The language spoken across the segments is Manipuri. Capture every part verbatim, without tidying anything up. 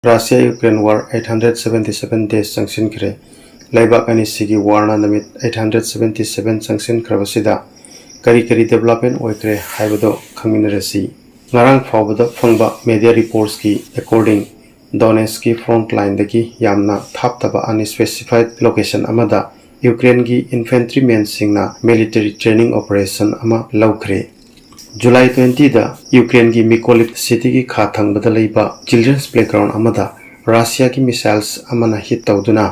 Russia Ukraine war eight hundred seventy seven days ꯆꯪꯁꯤꯟꯈ꯭ꯔꯦ꯫ ꯂꯩꯕꯥꯛ ꯑꯅꯤꯁꯤꯒꯤ warꯅ ꯅꯨꯃꯤꯠ eight hundred seventy seven ꯆꯪꯁꯤꯟꯈ꯭ꯔꯕꯁꯤꯗ ꯀꯔꯤ ꯀꯔꯤ development ꯑꯣꯏꯈ꯭ꯔꯦ ꯍꯥꯏꯕꯗꯨ ꯈꯪꯃꯤꯟꯅꯔꯁꯤ꯫ ꯉꯔꯥꯡ ꯐꯥꯎꯕꯗ ꯐꯪꯕ media reportsꯀꯤ according, Donetskꯀꯤ front lineꯗꯒꯤ ꯌꯥꯝꯅ ꯊꯥꯞꯇꯕ unspecified location ꯑꯃꯗ Ukraineꯒꯤ infantrymenꯁꯤꯡꯅ military training operation ꯑꯃ ꯂꯧꯈ꯭ꯔꯦ꯫ July twentyꯗ Ukraineꯒꯤ Mykolaiv cityꯒꯤ ꯈꯥ ꯊꯪꯕꯗ ꯂꯩꯕ children's playground ꯑꯃꯗ Russiaꯒꯤ missiles ꯑꯃꯅ hit ꯇꯧꯗꯨꯅ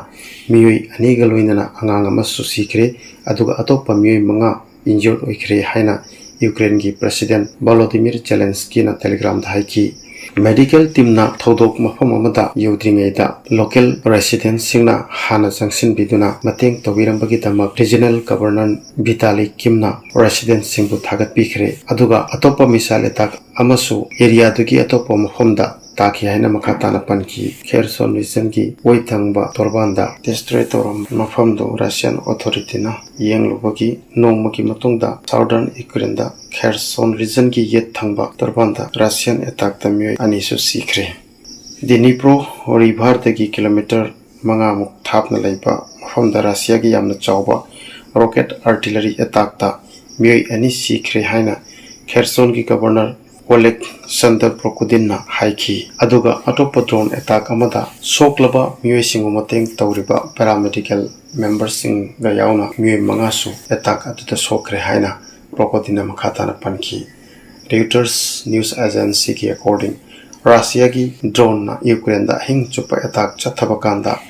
ꯃꯤꯑꯣꯏ ꯑꯅꯤꯒ ꯂꯣꯏꯅꯅ ꯑꯉꯥꯡ ꯑꯃꯁꯨ ꯁꯤꯈ꯭ꯔꯦ, ꯑꯗꯨꯒ ꯑꯇꯣꯞꯄ ꯃꯤꯑꯣꯏ ꯃꯉꯥ injured ꯑꯣꯏꯈ꯭ꯔꯦ ꯍꯥꯏꯅ Ukraineꯒꯤ President Volodymyr Zelenskyꯅ Telegramꯗ ꯍꯥꯏꯈꯤ꯫ Medical teamꯅ ꯊꯧꯗꯣꯛ ꯃꯐꯝ ꯑꯃꯗ ꯌꯧꯗ꯭ꯔꯤꯉꯩꯗ local residentꯁꯤꯡꯅ ꯍꯥꯟꯅ ꯆꯪꯁꯤꯟꯕꯤꯗꯨꯅ ꯃꯇꯦꯡ ꯇꯧꯕꯤꯔꯝꯕꯒꯤꯗꯃꯛ regional governor Vitaly Kimꯅ residentꯁꯤꯡꯕꯨ ꯊꯥꯒꯠꯄꯤꯈ꯭ꯔꯦ, ꯑꯗꯨꯒ ꯑꯇꯣꯞꯄ missile attack ꯑꯃꯁꯨ areaꯗꯨꯒꯤ ꯑꯇꯣꯞꯄ ꯃꯐꯝꯗ ꯇꯥꯈꯤ ꯍꯥꯏꯅ ꯃꯈꯥ ꯇꯥꯅ ꯄꯟꯈꯤ꯫ Kherson regionꯒꯤ ꯑꯣꯏꯊꯪꯕ ꯇꯣꯔꯕꯥꯟꯗ destroy ꯇꯧꯔꯝꯕ ꯃꯐꯝꯗꯨ Russian authorityꯅ ꯌꯦꯡꯂꯨꯕꯒꯤ ꯅꯣꯡꯃꯒꯤ ꯃꯇꯨꯡꯗ southern Ukraineꯗ Kherson regionꯒꯤ ꯌꯦꯠ ꯊꯪꯕ ꯇꯣꯔꯕꯥꯟꯗ Russian attackꯇ ꯃꯤꯑꯣꯏ ꯑꯅꯤꯁꯨ ꯁꯤꯈ꯭ꯔꯦ꯫ Dnipro riverꯗꯒꯤ kilometre ꯃꯉꯥꯃꯨꯛ ꯊꯥꯞꯅ ꯂꯩꯕ ꯃꯐꯝꯗ Russiaꯒꯤ ꯌꯥꯝꯅ ꯆꯥꯎꯕ rocket artillery attackꯇ ꯃꯤꯑꯣꯏ ꯑꯅꯤ ꯁꯤꯈ꯭ꯔꯦ ꯍꯥꯏꯅ Khersonꯒꯤ governor Oleksandr Prokudinꯅ ꯍꯥꯏꯈꯤ꯫ ꯑꯗꯨꯒ ꯑꯇꯣꯞꯄ drone attack ꯑꯃꯗ ꯁꯣꯛꯂꯕ ꯃꯤꯑꯣꯏꯁꯤꯡꯕꯨ ꯃꯇꯦꯡ ꯇꯧꯔꯤꯕ paramedical memberꯁꯤꯡꯒ ꯌꯥꯎꯅ ꯃꯤꯑꯣꯏ ꯃꯉꯥꯁꯨ attack ꯑꯗꯨꯗ ꯁꯣꯛꯈ꯭ꯔꯦ ꯍꯥꯏꯅ Prokudinꯅ ꯃꯈꯥ ꯇꯥꯅ ꯄꯟꯈꯤ꯫ Reuters news agencyꯒꯤ according, Russiaꯒꯤ droneꯅ Ukraineꯗ ꯑꯍꯤꯡ ꯆꯨꯞꯄ attack ꯆꯠꯊꯕ ꯀꯥꯟꯗ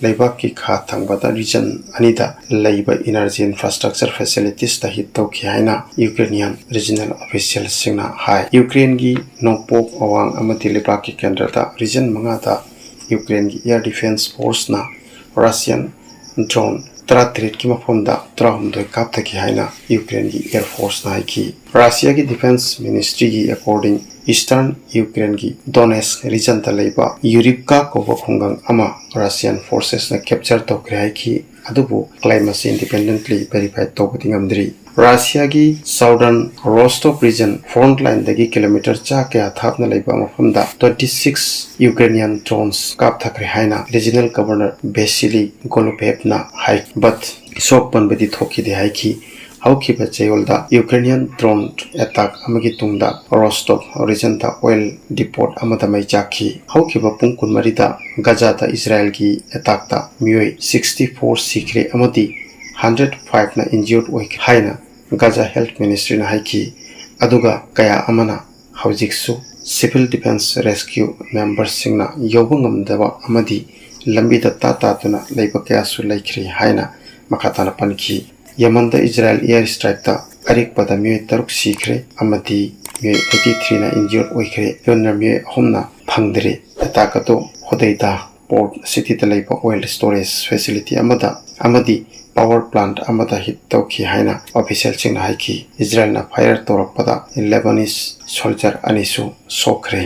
ꯂꯩꯕꯥꯛꯀꯤ ꯈꯥ ꯊꯪꯕꯗ region ꯑꯅꯤꯗ ꯂꯩꯕ energy infrastructure facilitiesꯇ hit ꯇꯧꯈꯤ ꯍꯥꯏꯅ Ukrainian regional officialꯁꯤꯡꯅ ꯍꯥꯏ꯫ Ukraineꯒꯤ ꯅꯣꯡꯄꯣꯛ ꯑꯋꯥꯡ ꯑꯃꯗꯤ ꯂꯩꯕꯥꯛꯀꯤ ꯀꯦꯟꯗ꯭ꯔꯗ region ꯃꯉꯥꯗ Ukraineꯒꯤ air defence forceꯅ Russian drone ꯇꯔꯥꯇꯔꯦꯠꯀꯤ ꯃꯐꯝꯗ ꯇꯔꯥꯍꯨꯝꯗꯣꯏ ꯀꯥꯞꯊꯈꯤ ꯍꯥꯏꯅ Ukraineꯒꯤ air forceꯅ ꯍꯥꯏꯈꯤ꯫ Russiaꯒꯤ defence ministryꯒꯤ according, eastern Ukraineꯒꯤ Donetsk regionꯗ ꯂꯩꯕ Yurivka ꯀꯧꯕ ꯈꯨꯡꯒꯪ ꯑꯃ Russian forcesꯅ capture ꯇꯧꯈ꯭ꯔꯦ ꯍꯥꯏꯈꯤ, ꯑꯗꯨꯕꯨ claim ꯑꯁꯤ independently verify ꯇꯧꯕꯗꯤ ꯉꯝꯗ꯭ꯔꯤ꯫ ꯔꯁꯤꯌꯥꯒꯤ Southern Rostov region front lineꯗꯒꯤ kilometre ꯆꯥ ꯀꯌꯥ ꯊꯥꯞꯅ ꯂꯩꯕ ꯃꯐꯝꯗ twenty six Ukrainian drones ꯀꯥꯞꯊꯈ꯭ꯔꯦ ꯍꯥꯏꯅ Regional Governor Vasily Golubevꯅ high. But ꯁꯣꯛ ꯄꯟꯕꯗꯤ ꯊꯣꯛꯈꯤꯗꯦ ꯍꯥꯏꯈꯤ꯫ ꯍꯧꯈꯤꯕ ꯆꯌꯣꯜꯗ Ukrainian drone attack ꯑꯃꯒꯤ ꯇꯨꯡꯗ Rostov regionꯗ oil depot ꯑꯃꯗ ꯃꯩ ꯆꯥꯛꯈꯤ꯫ ꯍꯧꯈꯤꯕ ꯄꯨꯡ ꯀꯨꯟꯃꯔꯤꯗ ꯒꯖꯥꯗ ꯏꯖꯔꯥꯏꯜꯒꯤ attackꯇ ꯃꯤꯑꯣꯏ sixty four ꯁꯤꯈ꯭ꯔꯦ ꯑꯃꯗꯤ hundred fiveꯅ injured ꯑꯣꯏꯈ꯭ꯔꯦ ꯍꯥꯏꯅ Gaza Health Ministryꯅ ꯍꯥꯏꯈꯤ꯫ ꯑꯗꯨꯒ ꯀꯌꯥ ꯑꯃꯅ ꯍꯧꯖꯤꯛꯁꯨ civil defence rescue memberꯁꯤꯡꯅ ꯌꯧꯕ ꯉꯝꯗꯕ ꯑꯃꯗꯤ ꯂꯝꯕꯤꯗ ꯇꯥ ꯇꯥꯗꯨꯅ ꯂꯩꯕ ꯀꯌꯥꯁꯨ ꯂꯩꯈ꯭ꯔꯦ ꯍꯥꯏꯅ ꯃꯈꯥ ꯇꯥꯅ ꯄꯟꯈꯤ꯫ ꯌꯃꯟꯗ ꯏꯖꯔꯥꯏꯜ air strikeꯇ ꯑꯔꯤꯛꯄꯗ ꯃꯤꯑꯣꯏ ꯇꯔꯨꯛ ꯁꯤꯈ꯭ꯔꯦ ꯑꯃꯗꯤ ꯃꯤꯑꯣꯏ eighty threeꯅ injured ꯑꯣꯏꯈ꯭ꯔꯦ꯫ ꯌꯣꯟꯅ ꯃꯤꯑꯣꯏ ꯑꯍꯨꯝꯅ ꯐꯪꯗ꯭ꯔꯦ꯫ Attack ꯑꯗꯨ ꯍꯣꯗꯩꯗꯥ port cityꯗ ꯂꯩꯕ oil storage facility ꯑꯃꯗ ꯑꯃꯗꯤ power plant ꯑꯃꯗ hit ꯇꯧꯈꯤ ꯍꯥꯏꯅ officialꯁꯤꯡꯅ ꯍꯥꯏꯈꯤ꯫ ꯏꯖꯔꯥꯏꯜꯅ fire ꯇꯧꯔꯛꯄꯗ Lebanese soldier ꯑꯅꯤꯁꯨ ꯁꯣꯛꯈ꯭ꯔꯦ꯫